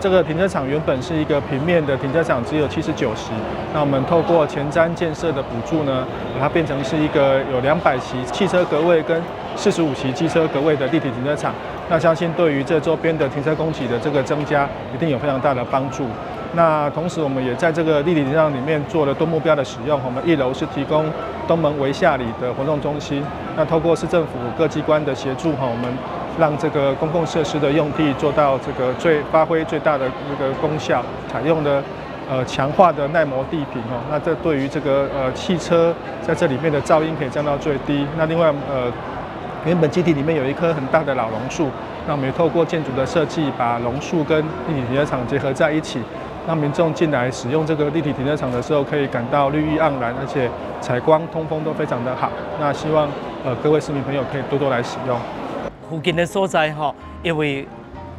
這個停車場原本是一個平面的停車場，只有79席。那我們透過前瞻建設的補助呢，把它變成是一個有200席汽車格位跟45席機車格位的立體停車場。那相信對於這周邊的停車供給的這個增加，一定有非常大的幫助。那同時，我們也在這個立體停車場裡面做了多目標的使用。我們一樓是提供東門圍下里的活動中心。那透過市政府各機關的協助，哈，我們讓這個公共設施的用地做到這個最發揮最大的那個功效，採用的強化的耐磨地坪哦，那這對於這個汽車在這裡面的噪音可以降到最低。那另外原本基地裡面有一棵很大的老榕樹，那我們也透過建築的設計，把榕樹跟立體停車場結合在一起，讓民眾進來使用這個立體停車場的時候，可以感到綠意盎然，而且採光通風都非常的好。那希望各位市民朋友可以多多來使用。附近的所在吼，因為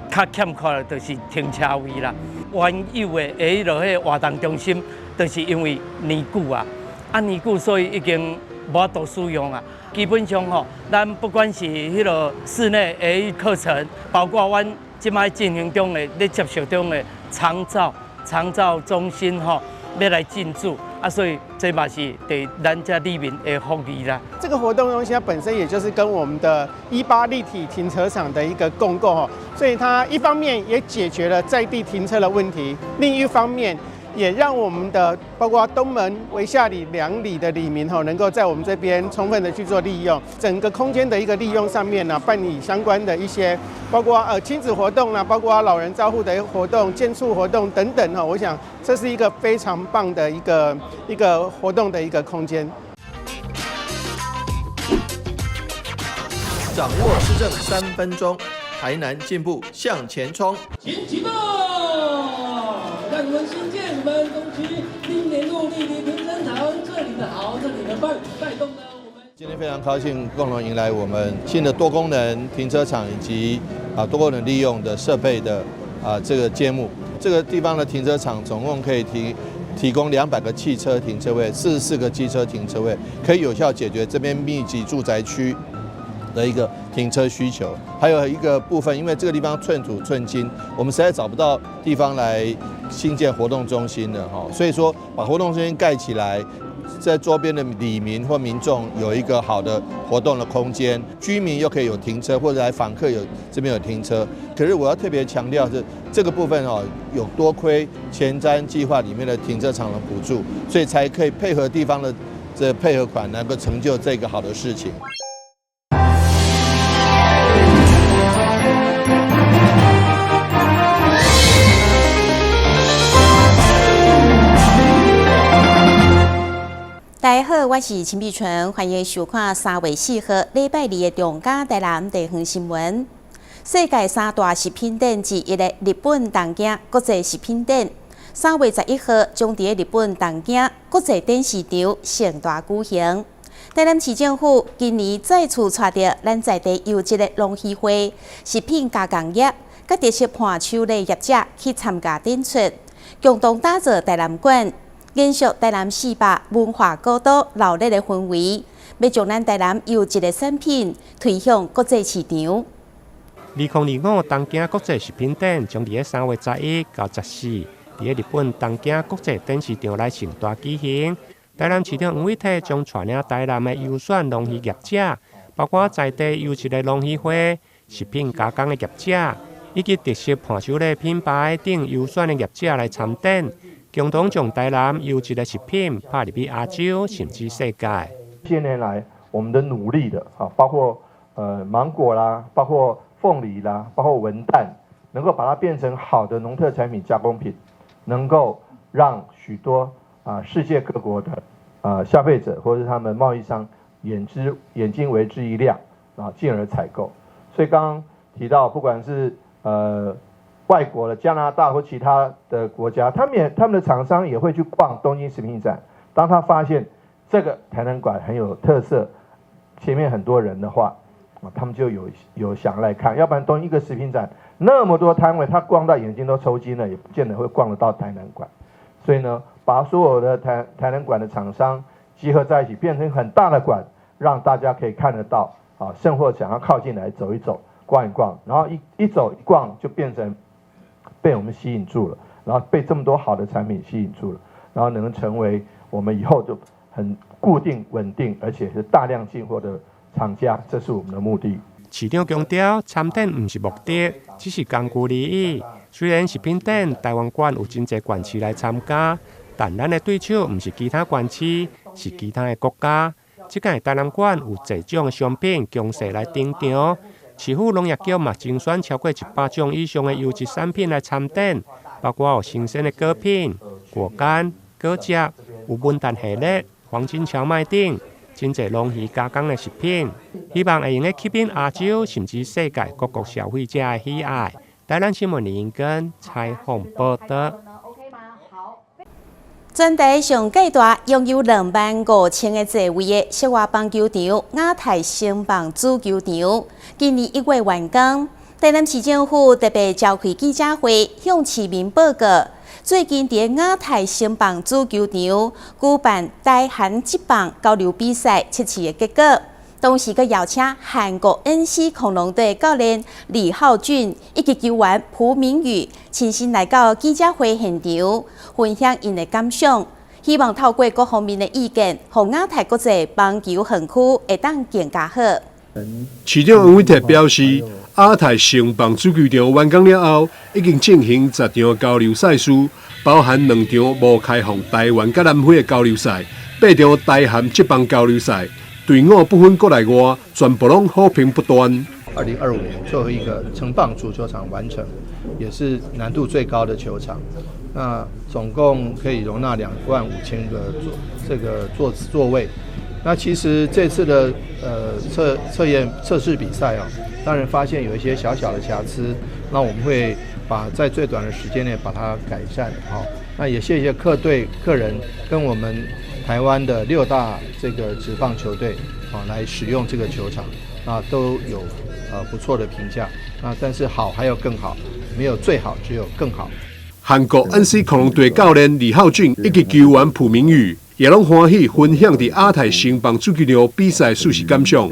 較欠缺的就是停車位啦。原有的彼個活動中心，就是因為年久啊，啊年久所以已經無法度使用啊。基本上吼，咱不管是彼個室內的課程，包括阮這擺進行中的、咧接受中的長照中心吼，欲來進駐。啊，所以這嘛是對咱遮里民的福利啦。這個活動中心它本身也就是跟我們的18立體停車場的一個共構吼，所以它一方面也解決了在地停車的問題，另一方面也讓我們的包括東門、圍下里兩里的里民吼，能夠在我們這邊充分的去做利用，整個空間的一個利用上面呢，辦理相關的一些，包括親子活動啦，包括老人照護的活動、健促活動等等哈，我想這是一個非常棒的一個活動的一個空間。掌握市政3分鐘，台南進步向前衝。請啟動，讓我們新建我們東區新年路立體停車場，這裡的好，這裡的棒，帶動了我們。今天非常高興，共同迎來我們新的多功能停車場以及多功能利用的設備的這個揭幕。這個地方的停車場總共可以提供200個汽車停車位，44個機車停車位，可以有效解決這邊密集住宅區的一個停車需求。還有一個部分，因為這個地方寸土寸金，我們實在找不到地方來興建活動中心了哈，所以說把活動中心蓋起來，在周邊的里民或民眾有一個好的活動的空間，居民又可以有停車，或者來訪客有這邊有停車。可是我要特別強調是這個部分哦，有多虧前瞻計劃裡面的停車場的補助，所以才可以配合地方的這配合款，能夠成就這個好的事情。大家好，我是陳碧純，歡迎收看3月4號禮拜二的中嘉台南地方新聞。世界三大食品展之一的日本東京國際食品展，3月11號將佇日本東京國際展示場盛大舉行。台南市政府今年再次帶著咱在地優質的龍蝦花、食品加工業、佮特色伴手禮業者去參加展出，共同打造台南館。延續台南400文化古都鬧熱的氛圍，欲將咱台南優質的產品推向國際市場。2025東京國際食品展將佇3月11到14，佇日本東京國際展示場來盛大舉行。台南市長黃偉哲將帶領台南的優選龍蝦業者，包括在地優質的龍蝦花、食品加工的業者，以及特色伴手禮品牌等優選的業者來參展。共同將台南優質的食品拍入去亞洲，甚至世界。近年來，我們的努力的啊，包括芒果啦，包括鳳梨啦，包括文旦，能夠把它變成好的農特產品加工品，能夠讓許多世界各國的消費者或者是他們貿易商眼睛為之一亮啊，進而採購。所以剛剛提到，不管是外國的加拿大或其他的國家，他們的廠商也會去逛東京食品展。當他發現這個台南館很有特色，前面很多人的話，啊，他們就有想來看。要不然東京一個食品展那麼多攤位，他逛到眼睛都抽筋了，也不見得會逛得到台南館。所以呢，把所有的台南館的廠商集合在一起，變成很大的館，讓大家可以看得到啊，甚或想要靠近來走一走、逛一逛，然後一走一逛就變成被我們吸引住了，然後被這麼多好的產品吸引住了，然後能成為我們以後就很固定、穩定，而且是大量進貨的廠家，這是我們的目的。市長強調，參展毋是目的，只是工具而已。雖然食品展台灣縣有真濟縣市來參加，但咱的對手毋是其他縣市，是其他的國家。這屆台南縣有濟種的商品強勢來登場，市府農業局嘛精選超過100種以上的優質產品來參展，包括有新鮮的果品、果乾、果汁，有文旦系列、黃金蕎麥等。真濟農漁加工的食品，希望會用得吸引亞洲甚至世界各國消費者的喜愛。台南新聞李英根採訪報道。全台上蓋大、擁有25,000個座位的室外棒球場亞太聲棒主球場，今年1月完工。台南市政府特別召開記者會，向市民報告，最近佇亞太聲棒主球場舉辦台韓職棒交流比賽測試的結果。同時，閣邀請韓國 NC 恐龍隊教練李浩俊以及球員朴明宇親身來到記者會現場，分享𪜶的感想，希望透過各方面的意見，予亞太國際棒球園區會當更加好。市長黃偉哲表示，亞太聲棒主球場完工了後，已經進行10場交流賽事，包含兩場無開放台灣佮南非的交流賽，八場台韓職棒交流賽。隊伍不分國內外，全部攏好評不斷。 2025年最後一個成棒足球場完成，也是難度最高的球場。那總共可以容納25,000個座這個座位。那其實這次的測驗測試比賽哦，當然發現有一些小小的瑕疵，那我們會把在最短的時間內把它改善。好，那也謝謝客隊客人跟我們台灣的六大這個職棒球隊啊，來使用這個球場，啊都有不錯的評價。啊，但是好還要更好，沒有最好，只有更好。韓國 NC 恐龍隊教練李浩俊以及球員朴明宇也攏歡喜分享佇亞太聲棒主球場比賽事實感想。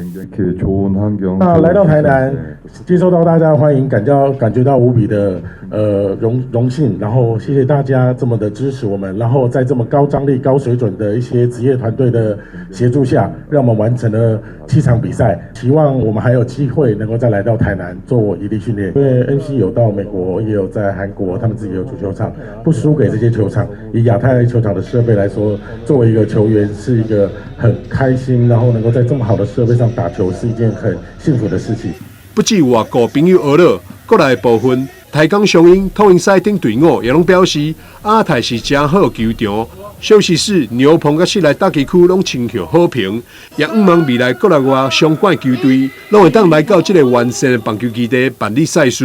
那來到台南，接受到大家歡迎，感覺到無比的榮幸，然後謝謝大家這麼的支持我們，然後在這麼高張力、高水準的一些職業團隊的協助下，讓我們完成了7場比賽。希望我們還有機會能夠再來到台南做異地訓練，因為 NC 有到美國，也有在韓國，他們自己有足球場，不輸給這些球場。以亞太球場的設備來說，作為一個球員是一個很開心，然後能夠在這麼好的設備上打球，是一件很幸福的事情。不止外國朋友學了，國內部分台鋼雄鷹、統一賽等隊伍也攏表示，亞太是誠好球場，休息室、牛棚佮室內打擊區攏深受好評，也向望未來國內外相關球隊攏會當來到這個完善的棒球基地辦理賽事。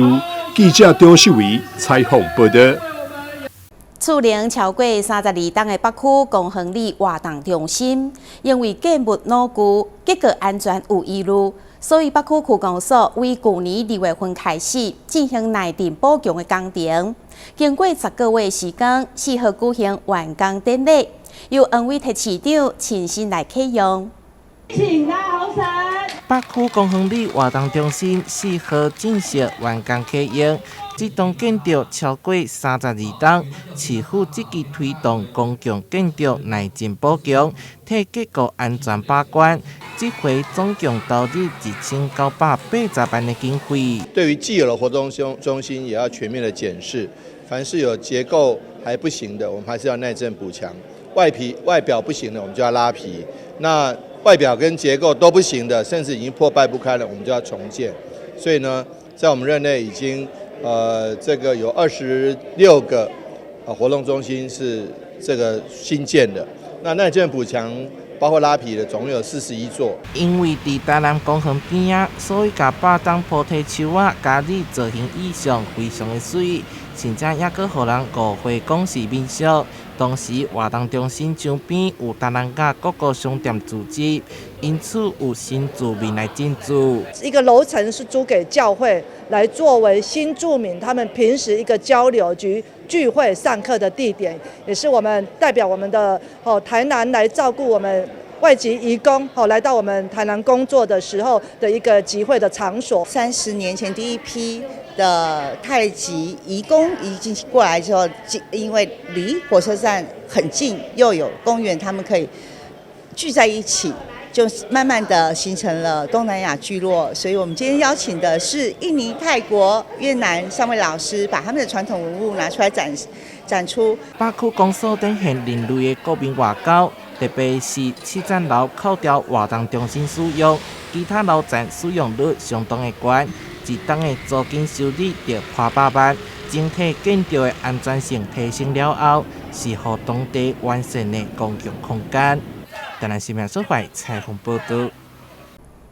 記者張秀維採訪報道。厝齡超過32冬的北區公園里活動中心，因為建物老舊、結構安全有疑慮，所以北區區公所為舊年2月份開始進行耐震補強的工程。經過10個月時間，4號舉行完工典禮，由黃偉哲市長親身來啟用。請大紅北區公園里活動中心4號正式完工啟用，這棟建築超過32冬，市府積極推動公共建築耐震補強，替結構安全把關。這回總共投入1980萬的經費。對於既有的活動中心，也要全面的檢視，凡是有結構還不行的，我們還是要耐震補強；外皮外表不行的，我們就要拉皮。那外表跟結構都不行的，甚至已經破敗不堪了，我們就要重建。所以呢，在我們任內已經，這個有26個活動中心是這個新建的。那耐震補強包括拉皮的，總共有41座。因為佇台南公園邊仔，所以共百冬菩提樹仔加以造型意象非常的媠，甚至猶閣予人誤會講是民宿。同時，活動中心周邊有東南亞各個商店組織，因此有新住民來進駐。一個樓層是租給教會來作為新住民他們平時一個交流及聚會上課的地點，也是我們代表我們的哦台南來照顧我們。外籍移工吼來到我們台南工作的時候的一個集會的場所。30年前第一批的泰籍移工移進過來之後，因為離火車站很近，又有公園，他們可以聚在一起，就慢慢的形成了東南亞聚落。所以我們今天邀請的是印尼、泰國、越南三位老師，把他們的傳統文物拿出來展出。北區公所展現人類的國民外交，特別是七層樓扣掉活動中心使用，其他樓層使用率相當的懸，一冬的租金收入著破百萬，整體建築的安全性提升了後，是予當地完善的公共空間。台南新聞所採訪報導。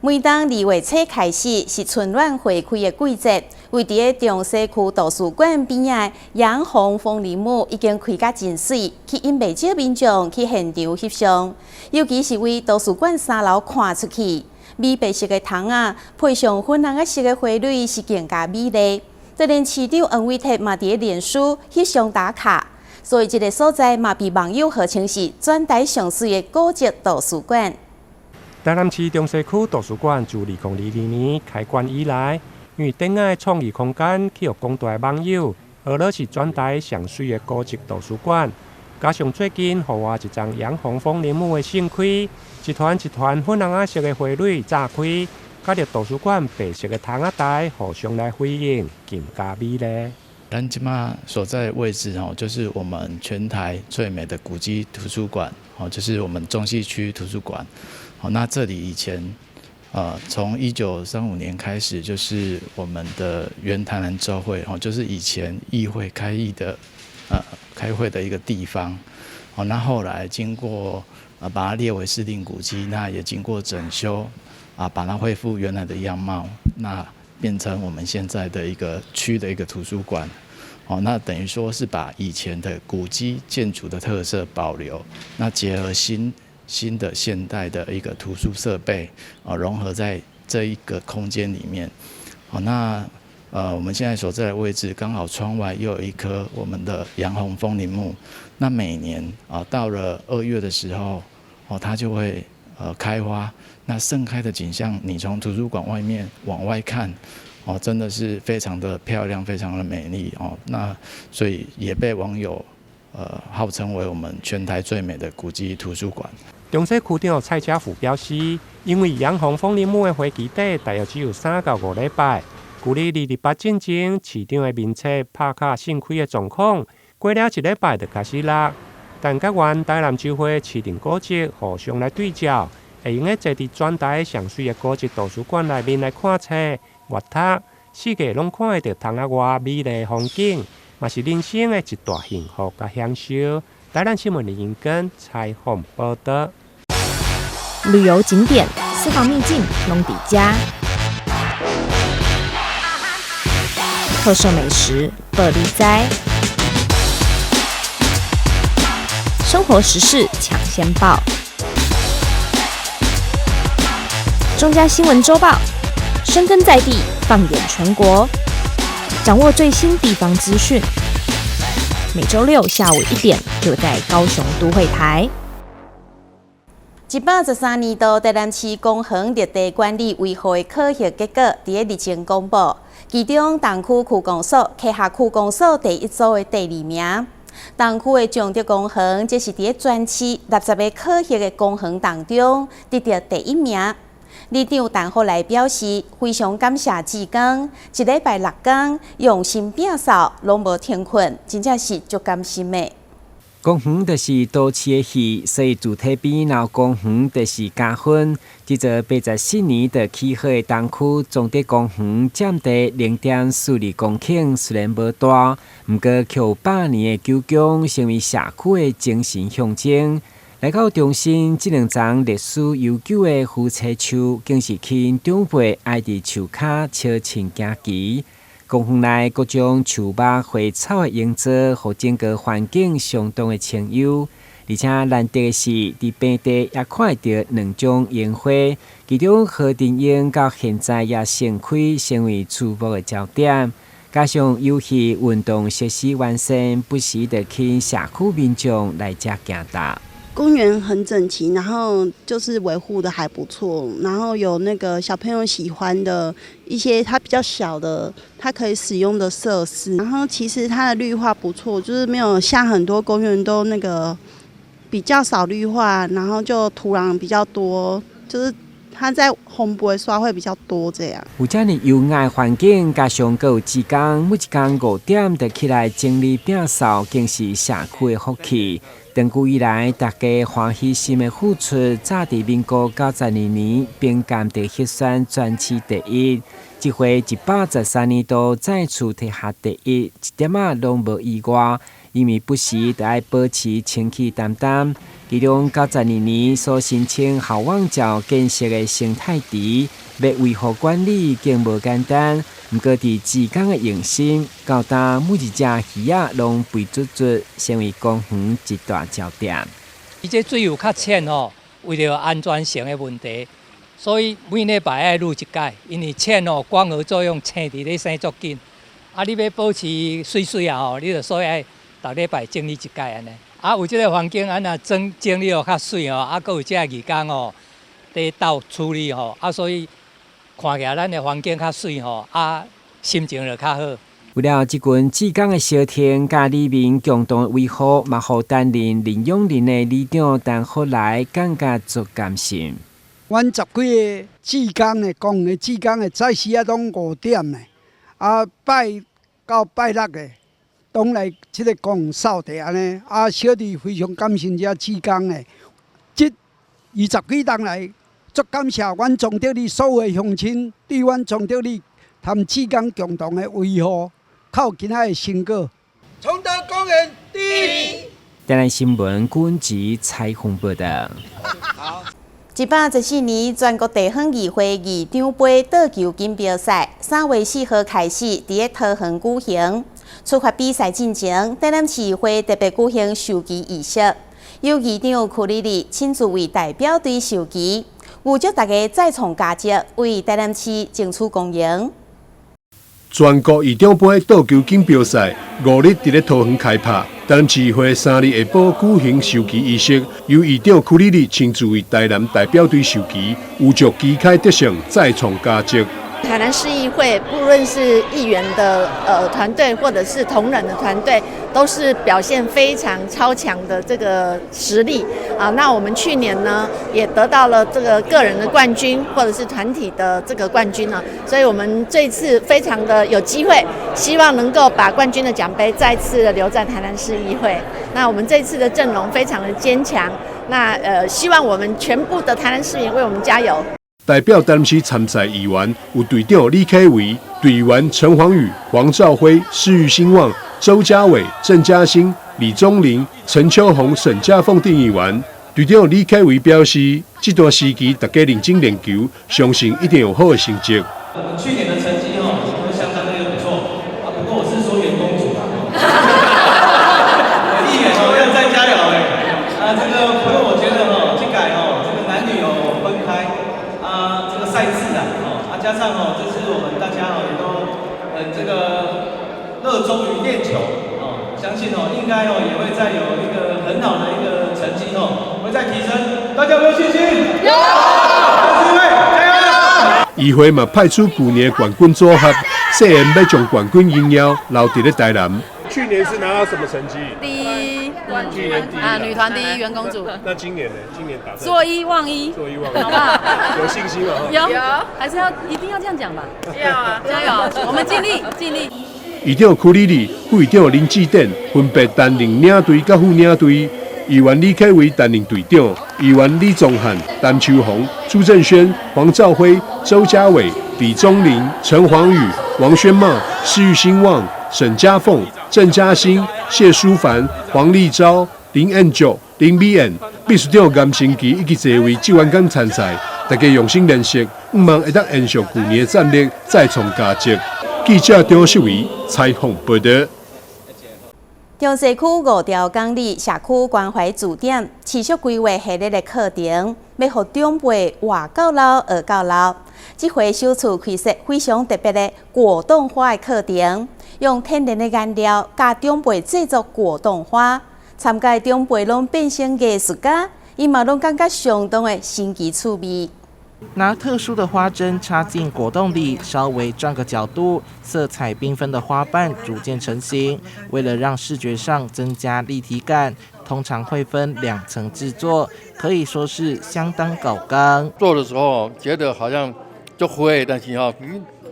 每當2月初開始是春暖花開的季節，位佇咧中西區圖書館邊仔的洋紅風鈴木已經開甲真媠，吸引袂少民眾去現場翕相。尤其是位圖書館3樓看出去，米白色的窗仔配上粉紅色的花蕊，是更加美麗。就連市長黃偉哲嘛佇咧臉書翕相打卡，所以這个所在嘛被網友號稱是全台上媠的古蹟圖書館。台南市中西區圖書館自2022年開館以來，因為頂仔的創意空間，去予廣大的網友，號做是全台上媠的古蹟圖書館。加上最近戶外一叢洋紅風鈴木的盛開，一團一團粉紅色的花蕊炸開，佮著圖書館白色的窗仔台互相來輝映，更加美麗。咱這馬所在的位置哦，就是我們全台最美的古蹟圖書館，哦，就是我們中西區圖書館。好，那這裡以前，從1935年開始，就是我們的原台南州會，哦，就是以前議會開議的，開會的一個地方。哦，那後來經過，把它列為市定古蹟，那也經過整修，啊，把它恢復原來的樣貌，那變成我們現在的一個區的一個圖書館。哦，那等於說是把以前的古蹟建築的特色保留，那結合新的現代的一個圖書設備，啊，融合在這一個空間裡面。好，那我們現在所在的位置剛好窗外又有一棵我們的洋紅風鈴木。那每年啊，到了2月的時候，哦，它就會開花。那盛開的景象，你從圖書館外面往外看，哦，真的是非常的漂亮，非常的美麗哦。那所以也被網友號稱為我們全台最美的古蹟圖書館。中西區長蔡家福表示，因為洋紅風鈴木的花期底大約只有3到5禮拜，舊年228進前，市長的面冊拍卡盛開的狀況，過了一禮拜就開始落。但佮原台南州會市定古蹟互相來對照，會用得坐佇全台上媠的古蹟圖書館內面來看冊、閱讀，四界攏看會著窗仔外美麗風景，嘛是人生的一大幸福佮享受。台南新聞林英根採訪報導。旅遊景點、私房秘境，攏佇遮；特色美食，報你知；生活時事搶先報。中嘉新聞週報，深耕在地，放眼全國，掌握最新地方資訊。每週六下午1點，就在高雄都會台。113年度台南市公園綠地管理維護的考核結果，佇咧日前公布。其中，東區區公所拿下區公所第一組的第二名。東區的崇德公園，這是佇咧全市60個考核的公園當中，得著第一名。里長陳福來表示，非常感謝志工，一禮拜六工用心摒掃，攏無停睏，真正是足甘心的。公園就是都市的戲，所以主體邊鬧公園就是加分。這座84年就起好的東區崇德公園，佔地0.42公頃，雖然無大，毋過卻有百年的久經，成為社區的精神象徵。來到中心，這兩叢歷史悠久的胡車樹，更是吸引長輩愛佇樹跤相親行棋。公園內各種樹木、花草的營造，予整個環境相當的清幽。而且難得的是，佇平地也看會著兩種櫻花，其中河田櫻到現在也盛開，成為矚目的焦點。加上遊戲運動設施完善，不時的吸引社區民眾來遮行踏。公園很整齊，然後就是維護的還不錯，然後有那個小朋友喜歡的一些，它比較小的，它可以使用的設施。然後其實它的綠化不錯，就是沒有像很多公園都那個比較少綠化，然後就土壤比較多，就是它在紅不會刷會比較多這樣。有遮爾優雅環境，加上閣有志工，每一工5點就起來整理摒掃，更是社區的福氣。長久以來，大家歡喜心的付出，早佇民國92年，評鑑就入選全市第一。這回113年度再次提下第一，一點仔攏無意外。因為不時都愛保持清氣澹澹。其中92年所申請好望角建設的生態池，欲維護管理更無簡單。毋過佇志工的用心，到今每一隻魚仔攏肥嘟嘟，成為公園一大焦點。伊這水有較淺吼，為著安全性的問題，所以每禮拜愛擼一擺，因為淺吼，光合作用青佇咧生足緊。啊，你欲保持媠媠啊吼，你就所以愛逐禮拜整理一擺按呢。啊，有這个環境按呢整理予較媠吼，啊，閣有這个義工吼，佇鬥處理吼，啊，所以看起來咱的環境較媠吼，啊，心情就較好。為了這群志工的相挺，佮里民共同維護，嘛予擔任林永林的里長陳福來感覺足甘心。阮十幾个志工的，公園的志工的，早時啊攏5點的，啊拜到拜六的，攏來這个公園掃地按呢。啊，小弟非常感謝這志工的，這20幾冬來，足感謝阮崇德里所有的鄉親對阮崇德里和志工共同的維護，較有今仔的成果。崇德公園第一。台南新聞君子采訪報道。114年全國地方議會議長盃桌球錦標賽，3月4號開始佇咧桃園舉行。出發比賽進前，台南市議會特別舉行授旗儀式，由議長邱莉莉親自為代表隊授旗，預祝大家再創佳績，為台南市爭取光榮。全國議長盃桌球錦標賽5日佇咧桃園開拍，台南市議會3日下晡舉行授旗儀式，由議長邱莉莉親自為台南代表隊授旗，預祝旗開得勝，再創佳績。台南市議會，不論是議員的團隊，或者是同仁的團隊，都是表現非常超強的這個實力啊。那我們去年呢，也得到了這個個人的冠軍，或者是團體的這個冠軍呢。所以我們這次非常的有機會，希望能夠把冠軍的獎盃再次的留在台南市議會。那我們這次的陣容非常的堅強，那希望我們全部的台南市民為我們加油。代表台南市參賽議員有隊長李啟維、隊員陳黃宇、黃兆輝、施玉興旺、周家偉、鄭嘉興、李宗霖、陳秋紅、沈家鳳等議員。隊長李啟維表示，這段時期大家認真練球，相信一定有好的成績。我們去年的成績哦，都相當的不錯啊。不過我是說員工組啊，議員哦要再加油哎。啊，這個不過我覺得哦，這屆哦，這個男女哦分開。啊，這個賽制啊，哦，啊，加上哦，這次我們大家哦也都很這個熱衷於練球哦，相信哦應該哦也會再有一個很好的一個成績哦，會再提升，大家有沒有信心？有，加油！議會嘛派出舊年冠軍組合，誓言欲將冠軍榮耀留佇咧台南。去年是拿到什麼成績？第一，去年第一啊，女團第一，員工組。那今年呢？今年打算坐一望一，坐一望一，好不好？有信心嗎？有，還是要一定要這樣講吧？要啊，加油，我們盡力盡力。議長邱莉莉、副議長林志典分別擔任領隊佮副領隊，議員李啟維擔任隊長，議員李宗翰、陳秋紅、朱正軒、黃兆輝、周家偉、李宗霖、陳黃宇、王宣茂、施玉興旺、沈家鳳、鄭嘉興、謝淑凡、黃立昭、林彦九、林美燕、秘書長顏成奇以及這位志願軍參賽，大家用心練習，向望會當延續舊年的戰力，再創佳績。記者張秀維採訪報道。中西區5條港里社區關懷據點持續規劃系列的課程，欲予長輩活到老學到老。這回首次開設非常特別的果凍花的課程，用天然的顏料教長輩製作果凍花，參加長輩攏變成藝術家，𪜶嘛攏感覺相當的新奇趣味。拿特殊的花針插進果凍裡，稍微轉個角度，色彩繽紛的花瓣逐漸成型。為了讓視覺上增加立體感，通常會分兩層製作，可以說是相當搞剛。做的時候覺得好像足花，但是吼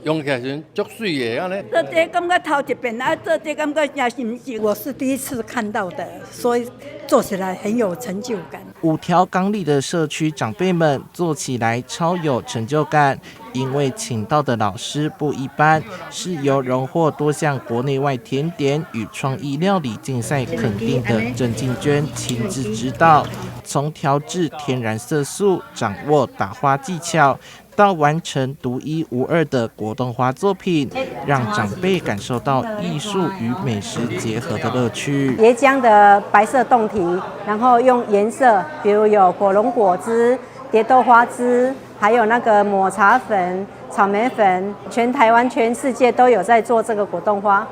用起來時足媠的按呢。做這感覺頭一遍，啊做這感覺誠新鮮。我是第一次看到的，所以做起來很有成就感。五條港里的社區長輩們做起來超有成就感，因為請到的老師不一般，是由榮獲多項國內外甜點與創意料理競賽肯定的鄭靜娟親自指導，從調製天然色素、掌握打花技巧，到完成獨一無二的果凍花作品，讓長輩感受到藝術與美食結合的樂趣。椰漿的白色凍體，然後用顏色，比如有火龍果汁、蝶豆花汁，還有那個抹茶粉、草莓粉，全台灣、全世界都有在做這個果凍花，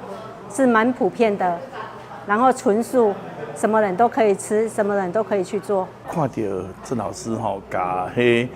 是蠻普遍的。然後純素，什麼人都可以吃，什麼人都可以去做。看到鄭老師吼，共彼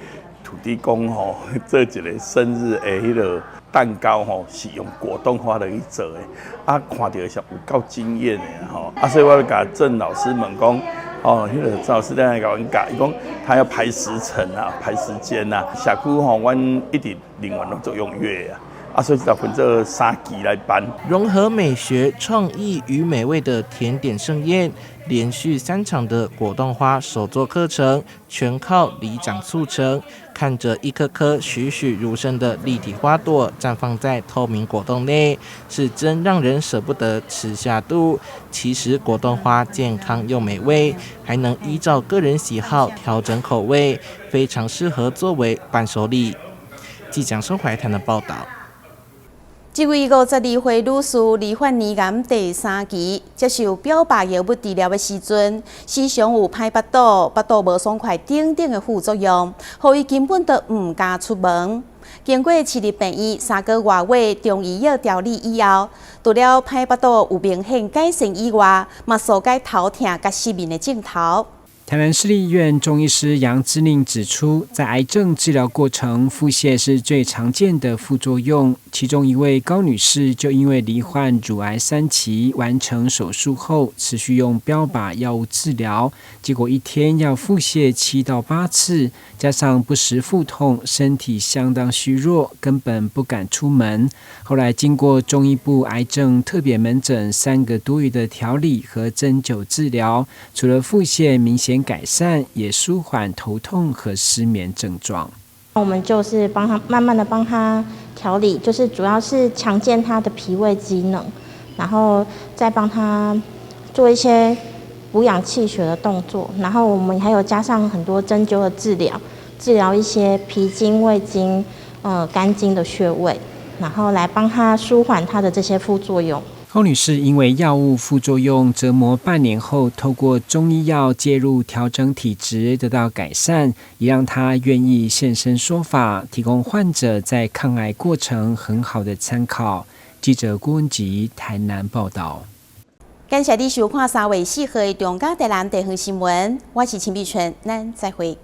土地公吼做一個生日的彼個蛋糕吼，是用果凍花來去做的，啊，看著是有夠驚豔的吼，啊，所以我就共鄭老師問講，哦，彼個鄭老師咧共阮教，伊講他要排時程啊，排時間啊，社區吼，阮一直人員攏足踴躍啊。啊，所以就分做三期來辦。融合美學、創意與美味的甜點盛宴，連續3場的果凍花手作課程，全靠里長促成。看着一顆顆栩栩如生的立體花朵綻放在透明果凍內，是真讓人捨不得吃下肚。其實果凍花健康又美味，還能依照個人喜好調整口味，非常適合作為伴手禮。記者孫懷談的報道。這位52歲女士罹患乳癌第3期，接受標靶藥物治療的時陣，時常有歹腹肚、腹肚無爽快等等的副作用，予伊根本都毋敢出門。經過市立病院3個外月中醫藥調理以後，除了歹腹肚有明顯改善以外，嘛紓解頭痛佮失眠的症頭。台南市立醫院中醫師楊之寧指出，在癌症治療過程，腹瀉是最常見的副作用。其中一位高女士就因為罹患乳癌3期，完成手術後，持續用標靶藥物治療，結果一天要腹瀉7到8次，加上不時腹痛，身體相當虛弱，根本不敢出門。後來經過中醫部癌症特別門診3個多月的調理和針灸治療，除了腹瀉明顯改善，也舒緩頭痛和失眠症狀。我們就是幫他慢慢的幫他調理，就是主要是強健他的脾胃機能，然後再幫他做一些補養氣血的動作，然後我們還有加上很多針灸的治療，治療一些脾經、胃經、肝經的穴位，然後來幫他舒緩他的這些副作用。高女士因為藥物副作用折磨半年後，透過中醫藥介入調整體質，得到改善，也讓她願意現身說法，提供患者在抗癌過程很好的參考。記者郭文吉台南報道。感謝你收看3月4號的中嘉台南地方新聞，我是陳美春，咱再會。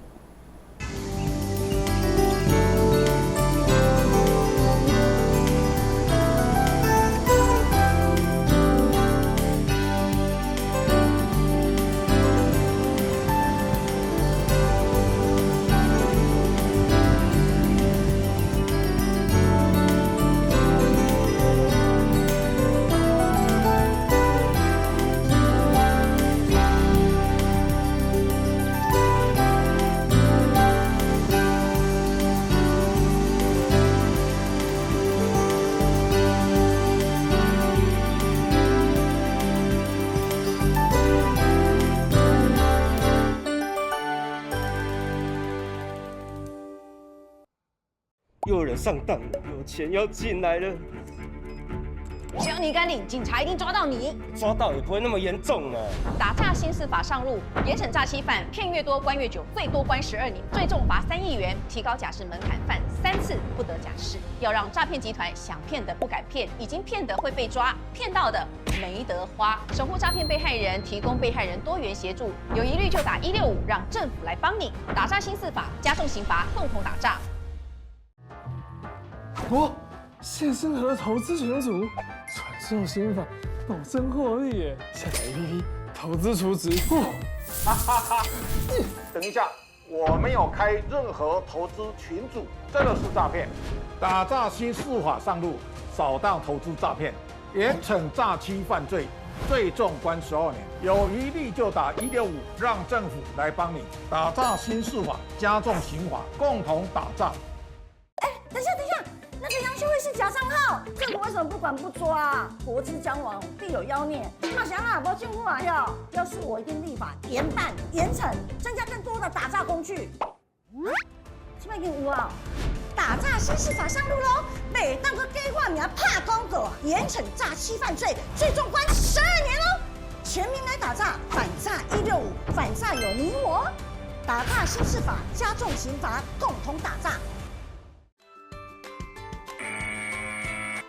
又有人上當了，有錢要進來了。只要你敢领，警察一定抓到你。抓到也不会那么严重啊。打诈新司法上路，严惩诈欺犯，骗越多关越久，最多关12年，最重罚3亿元，提高假释门槛，犯3次不得假释。要让诈骗集团想骗的不敢骗，已经骗的会被抓，骗到的没得花。守护诈骗被害人，提供被害人多元协助，有疑虑就打165，让政府来帮你。打诈新司法，加重刑罚，共同打诈。我谢生和投资群组传授心法，保证获利耶！下载 APP 投资储值。哈哈哈！等一下，我没有开任何投资群组，这个是诈骗。打诈新司法上路，扫荡投资诈骗，严惩诈欺犯罪，最重关12年。有疑虑就打165，让政府来帮你打诈新司法，加重刑罚，共同打诈。哎，等一下，等一下。那个杨秀慧是假账号，政府为什么不管不抓？国之将亡，必有妖孽。那想啊，無政府啊要，要是我一定立法严办严惩，增加更多的打诈工具。這擺已經有啊，打诈新司法上路喽！袂當閣假化名拍廣告，嚴懲詐欺犯罪，最重關12年喽！全民來打詐，反詐165，反詐有你我。打詐新司法，加重刑罰，共同打詐。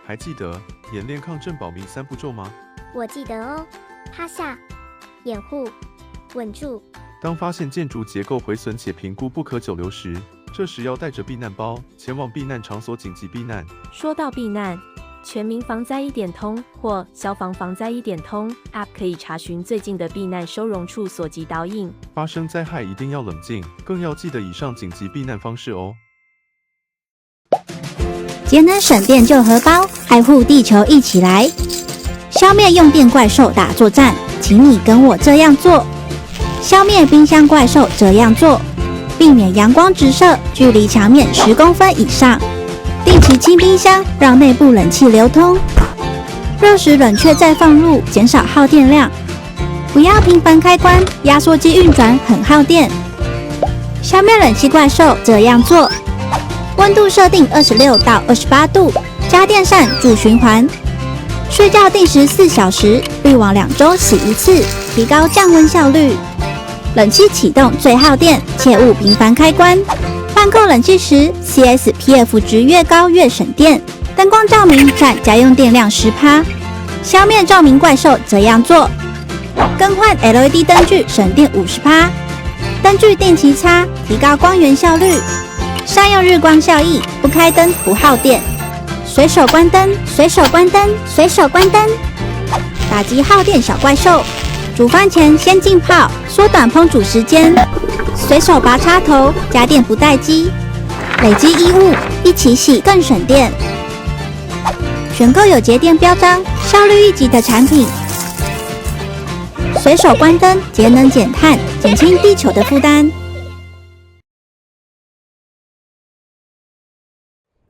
還記得演練抗震保密三步驟嗎？我記得哦，趴下、掩護、穩住。當發現建築結構毀損且評估不可久留時，這時要帶着避難包前往避難場所緊急避難。說到避難，全民防災一點通或消防防災一點通 App 可以查詢最近的避難收容處所及導引。發生災害一定要冷靜，更要記得以上緊急避難方式哦。節能省電救荷包，愛護地球一起來！消滅用電怪獸打作戰，請你跟我這樣做。消滅冰箱怪獸這樣做，避免陽光直射，距離牆面10公分以上。定期清冰箱，讓內部冷氣流通。熱食冷卻再放入，減少耗電量。不要頻繁開關，壓縮機運轉很耗電。消滅冷氣怪獸這樣做。溫度設定26到28度，加電扇助循環。睡覺定時4小時，濾網2週洗一次，提高降溫效率。冷氣啟動最耗電，切勿頻繁開關。換購冷氣時，CSPF 值越高越省電。燈光照明佔家用電量10%。消滅照明怪獸這樣做：更換 LED 燈具省電50%，燈具定期擦，提高光源效率。善用日光效益，不開燈不耗電，隨手關燈，隨手關燈，隨手關燈，打擊耗電小怪獸。煮飯前先浸泡，縮短烹煮時間。隨手拔插頭，家電不待機。累積衣物一起洗更省電。選購有節電標章、效率一級的產品。隨手關燈，節能減碳，減輕地球的負擔。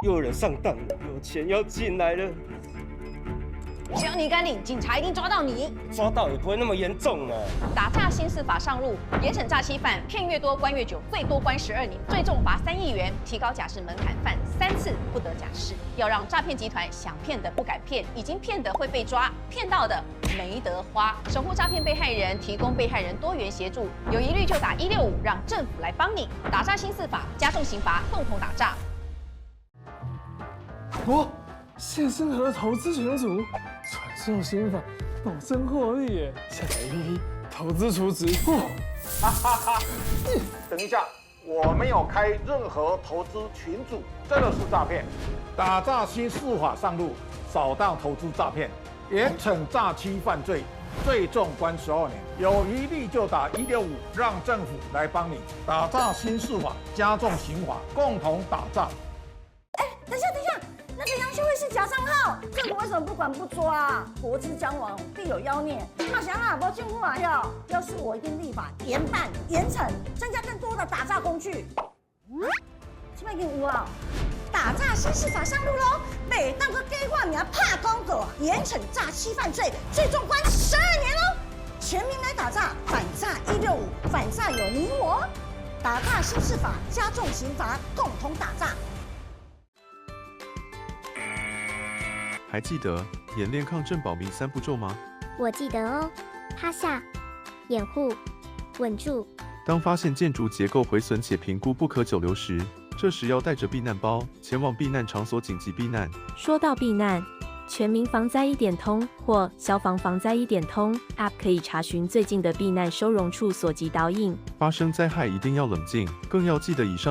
又有人上當了，有錢要進來了。只要你敢領，警察一定抓到你。抓到也不會那麼嚴重啊。打詐新司法上路，嚴懲詐欺犯，騙越多關越久，最多關12年，最重罰3億元，提高假釋門檻，犯3次不得假釋。要讓詐騙集團想騙的不敢騙，已經騙的會被抓，騙到的沒得花。守護詐騙被害人，提供被害人多元協助，有疑慮就打165，讓政府來幫你。打詐新司法，加重刑罰，共同打詐。我謝生和投資群組傳授心法，保證獲利耶！下載 APP 投資儲值。哈哈哈！等一下，我沒有開任何投資群組，這個是詐騙。打詐新司法上路，掃蕩投資詐騙，嚴懲詐欺犯罪，最重關12年。有疑慮就打165，讓政府來幫你打詐新司法，加重刑罰，共同打詐。哎，等一下，等一下。那個楊秀慧是假賬號，政府為什麼不管不抓？國之將亡，必有妖孽。那想啊，無政府啊要，要是我一定立法嚴辦嚴懲，增加更多的打詐工具。這擺已經有啊，打詐新司法上路嘍！袂當閣假化名拍廣告，嚴懲詐欺犯罪，最重關12年嘍！全民來打詐，反詐165，反詐有你我。打詐新司法，加重刑罰，共同打詐。還記得演練抗震保命三步驟嗎？我記得哦，趴下、掩護、穩住。當發現建築結構毀損且評估不可久留時，這時要帶着避難包前往避難場所緊急避難。說到避難，全民防災一點通或消防防災一點通 App 可以查詢最近的避難收容處所及導引。發生災害一定要冷靜，更要記得以上。